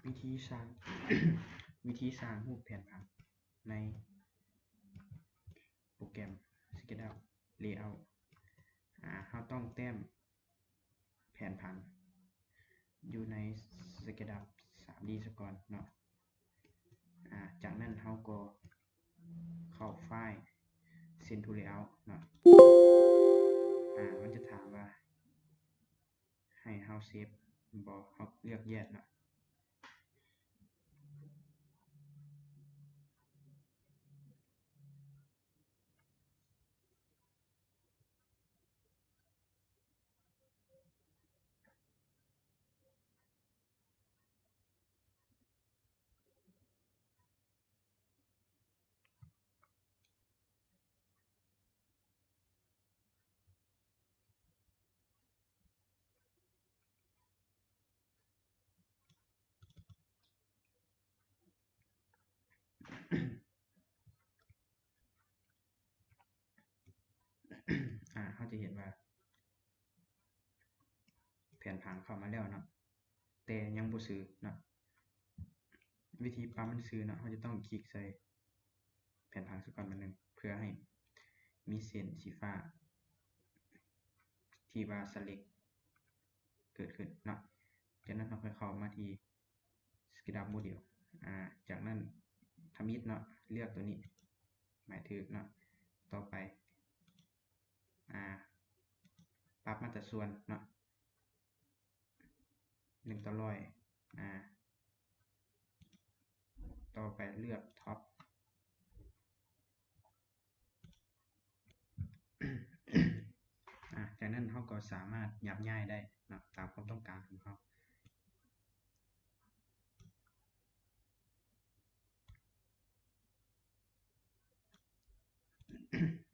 ວິທີສ້າງ ວິທີສ້າງຮູບແຜນຜັງໃນໂປຣແກຣມ SketchUp Layout ອາ ເຮົາຕ້ອງແຕ້ມແຜນຜັງຢູ່ໃນ SketchUp ສາມດີ ສາກ່ອນເນາະ. ອາ ຈາກນັ້ນເຮົາກໍເຂົ້າໄຟລ໌ Send to Layout ເນາະ. ອາ ມັນຈະຖາມວ່າ ໃຫ້ເຮົາເຊບບໍ່ ເຮົາເລືອກ Yes ເນາະ. ອາ ເຮົາຈະເຫັນວ່າແຜນຜັງເຂົ້າມາແລ້ວເນາະ ແຕ່ຍັງບໍ່ຊື່ເນາະ. ວິທີປັບມັນຊື່ເນາະ ເຮົາຈະຕ້ອງຄລິກໃສ່ແຜນຜັງສາກ່ອນບາດໜຶ່ງ ເພື່ອໃຫ້ມີເສັ້ນສີຟ້າທີ່ວ່າ Select ເກີດຂຶ້ນເນາະ. ຈາກນັ້ນເຮົາຄ່ອຍເຂົ້າມາທີ່ SketchUp Model ອາ ຈາກນັ້ນທຳອິດເນາະ ເລືອກໂຕນີ້ ໝາຍຖືກເນາະ. ຕໍ່ໄປ ອາ ປັບມາຕາສ່ວນເນາະ ໜຶ່ງຕໍ່ຮ້ອຍ ອາ ຕໍ່ໄປເລືອກ Top ອາ ຈາກນັ້ນເຮົາກໍສາມາດຫຍັບຍ້າຍໄດ້ເນາະ ຕາມຄວາມຕ້ອງການຂອງເຮົາ. ອ